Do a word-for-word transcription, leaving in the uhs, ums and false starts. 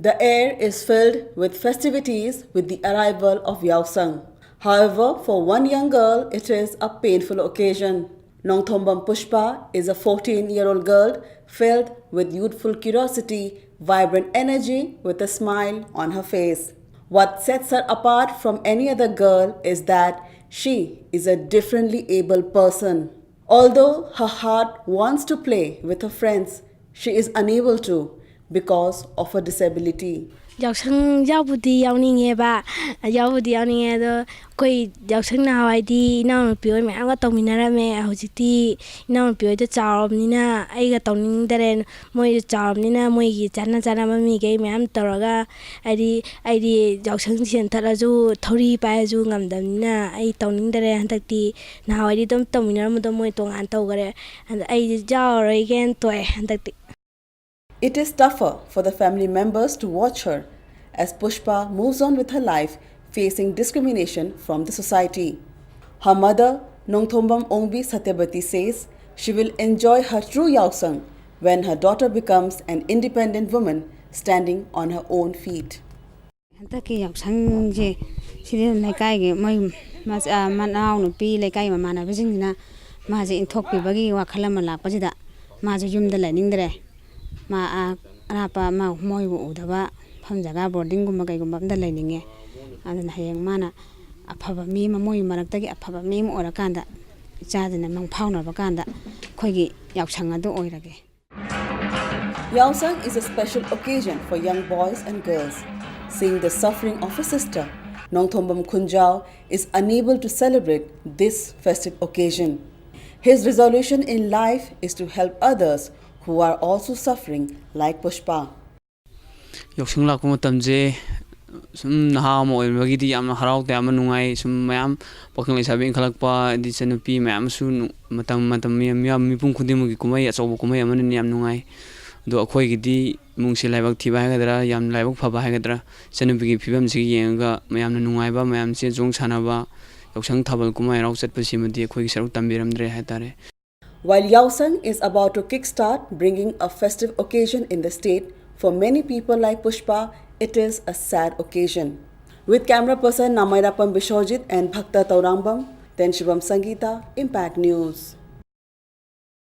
The air is filled with festivities with the arrival of Yaosang. However, for one young girl, it is a painful occasion. Nongthombam Pushpa is a fourteen-year-old girl filled with youthful curiosity, vibrant energy, with a smile on her face. What sets her apart from any other girl is that she is a differently abled person. Although her heart wants to play with her friends, she is unable to because of her disability. ꯌꯥꯎꯁꯪ ꯌꯥꯎꯕꯨꯗꯤ ꯌꯥꯎꯅꯤꯡꯉꯦꯕ꯫ ꯌꯥꯎꯕꯨꯗꯤ ꯌꯥꯎꯅꯤꯡꯉꯦ, ꯑꯗꯣ ꯑꯩꯈꯣꯏ ꯌꯥꯎꯁꯪ ꯅꯍꯥꯟꯋꯥꯏꯗꯤ ꯏꯅꯥꯎꯅꯨꯄꯤ ꯍꯣꯏ ꯃꯌꯥꯝꯒ ꯇꯧꯃꯤꯟꯅꯔꯝꯃꯦ꯫ ꯍꯧꯖꯤꯛꯇꯤ ꯏꯅꯥꯎꯅꯨꯄꯤ ꯍꯣꯏꯗꯣ ꯆꯥꯎꯔꯕꯅꯤꯅ ꯑꯩꯒ ꯇꯧꯅꯤꯡꯗꯔꯦ꯫ ꯃꯣꯏꯗꯣ ꯆꯥꯎꯔꯕꯅꯤꯅ ꯃꯣꯏꯒꯤ ꯆꯥꯟꯅ ꯆꯥꯟꯅꯕ ꯃꯤꯈꯩ ꯃꯌꯥꯝ ꯇꯧꯔꯒ, ꯍꯥꯏꯗꯤ ꯑꯩꯗꯤ ꯌꯥꯎꯁꯪ ꯆꯦꯟꯊꯠꯂꯁꯨ ꯊꯧꯔꯤ ꯄꯥꯏꯔꯁꯨ ꯉꯝꯗꯕꯅꯤꯅ ꯑꯩ ꯇꯧꯅꯤꯡꯗꯔꯦ꯫ ꯍꯟꯗꯛꯇꯤ ꯅꯍꯥꯟꯋꯥꯏꯗꯤ ꯑꯗꯨꯝ ꯇꯧꯃꯤꯟꯅꯔꯝꯕꯗꯣ ꯃꯣꯏ ꯇꯣꯉꯥꯟ ꯇꯧꯈꯔꯦ꯫ ꯑꯗ ꯑꯩꯗꯤ ꯌꯥꯎꯔꯔꯣꯏꯒꯦꯅ ꯇꯣꯛꯑꯦ ꯍꯟꯗꯛꯇꯤ꯫ It is tougher for the family members to watch her as Pushpa moves on with her life, facing discrimination from the society. Her mother, Nongthombam Ongbi Satyabati, says she will enjoy her true Yaosang when her daughter becomes an independent woman standing on her own feet. ꯍꯟꯗꯛꯀꯤ ꯌꯥꯎꯁꯪꯁꯦ ꯁꯤꯗꯤ ꯂꯩꯀꯥꯏꯒꯤ ꯃꯣꯏ ꯃꯆꯥ ꯃꯅꯥꯎꯅꯨꯄꯤ ꯂꯩꯀꯥꯏ ꯃꯃꯥꯟꯅꯕꯁꯤꯡꯁꯤꯅ ꯃꯥꯁꯦ ꯏꯟꯊꯣꯛꯄꯤꯕꯒꯤ ꯋꯥꯈꯜ ꯑꯃ ꯂꯥꯛꯄꯁꯤꯗ ꯃꯥꯁꯦ ꯌꯨꯝꯗ ꯂꯩꯅꯤꯡꯗ꯭ꯔꯦ꯫ ꯃꯥ ꯑꯥ ꯑꯔꯥꯞꯄ ꯃꯥ ꯃꯣꯏꯕꯨ ꯎꯗꯕ ꯃꯐꯝ ꯖꯒꯥ ꯕꯣꯔꯗꯤꯡꯒꯨꯝꯕ ꯀꯩꯒꯨꯝꯕ ꯑꯝꯗ ꯂꯩꯅꯤꯡꯉꯦ꯫ ꯑꯗꯨꯅ ꯍꯌꯦꯡ ꯃꯥꯅ ꯑꯐꯕ ꯃꯤ ꯑꯃ, ꯃꯣꯏ ꯃꯔꯛꯇꯒꯤ ꯑꯐꯕ ꯃꯤ ꯑꯃ ꯑꯣꯏꯔꯀꯥꯟꯗ ꯏꯆꯥꯁꯤꯅ ꯃꯪ ꯐꯥꯎꯅꯕ ꯀꯥꯟꯗ ꯑꯩꯈꯣꯏꯒꯤ ꯌꯥꯎꯁꯪ ꯑꯗꯨ ꯑꯣꯏꯔꯒꯦ꯫ Yaosang is a special occasion for young boys and girls. Seeing the suffering of his sister, Nongthombam Khunjao is unable to celebrate this festive occasion. His resolution in life is to help others who are also suffering like Pushpa. ꯌꯥꯎꯁꯪ ꯂꯥꯛꯄ ꯃꯇꯝꯁꯦ ꯁꯨꯝ ꯅꯍꯥ ꯑꯃ ꯑꯣꯏꯕꯒꯤꯗꯤ ꯌꯥꯝꯅ ꯍꯔꯥꯎ ꯇꯌꯥꯝꯕ ꯅꯨꯡꯉꯥꯏ꯫ ꯁꯨꯝ ꯃꯌꯥꯝ ꯄꯥꯈꯪ ꯂꯩꯁꯥꯕꯤ ꯏꯟꯈꯠꯂꯛꯄ, ꯍꯥꯏꯗꯤ ꯏꯆꯟꯅꯨꯄꯤ ꯃꯌꯥꯝ ꯑꯃꯁꯨ ꯅꯨ- ꯃꯇꯝ ꯃꯇꯝ ꯃꯤꯌꯥꯝ ꯃꯤꯌꯥꯝ ꯃꯤꯄꯨꯝ ꯈꯨꯗꯤꯡꯃꯛꯀꯤ ꯀꯨꯝꯍꯩ, ꯑꯆꯧꯕ ꯀꯨꯝꯍꯩ ꯑꯃꯅꯤꯅ ꯌꯥꯝ ꯅꯨꯡꯉꯥꯏ꯫ ꯑꯗꯣ ꯑꯩꯈꯣꯏꯒꯤꯗꯤ ꯏꯃꯨꯡꯁꯦ ꯂꯥꯏꯕꯛ ꯊꯤꯕ ꯍꯥꯏꯒꯗ꯭ꯔꯥ, ꯌꯥꯝ ꯂꯥꯏꯕꯛ ꯐꯕ ꯍꯥꯏꯒꯗ꯭ꯔꯥ, ꯏꯆꯟꯅꯨꯄꯤꯒꯤ ꯐꯤꯕꯝꯁꯤꯒ ꯌꯦꯡꯉꯒ ꯃꯌꯥꯝꯅ ꯅꯨꯡꯉꯥꯏꯕ, ꯃꯌꯥꯝ ꯆꯦꯟ ꯆꯣꯡ ꯁꯥꯟꯅꯕ, ꯌꯥꯎꯁꯪ ꯊꯥꯕꯜ ꯀꯨꯝꯍꯩ ꯍꯔꯥꯎ ꯆꯠꯄꯁꯤꯃꯗꯤ ꯑꯩꯈꯣꯏꯒꯤ ꯁꯔꯨꯛ ꯇꯝꯕꯤꯔꯝꯗ꯭ꯔꯦ ꯍꯥꯏꯇꯥꯔꯦ꯫ While Yaosang is about to kickstart bringing a festive occasion in the state For many people like Pushpa, it is a sad occasion. With camera person Namairapam Bishwajit and Bhakta Taurambam, then Shubham Sangeeta, Impact News.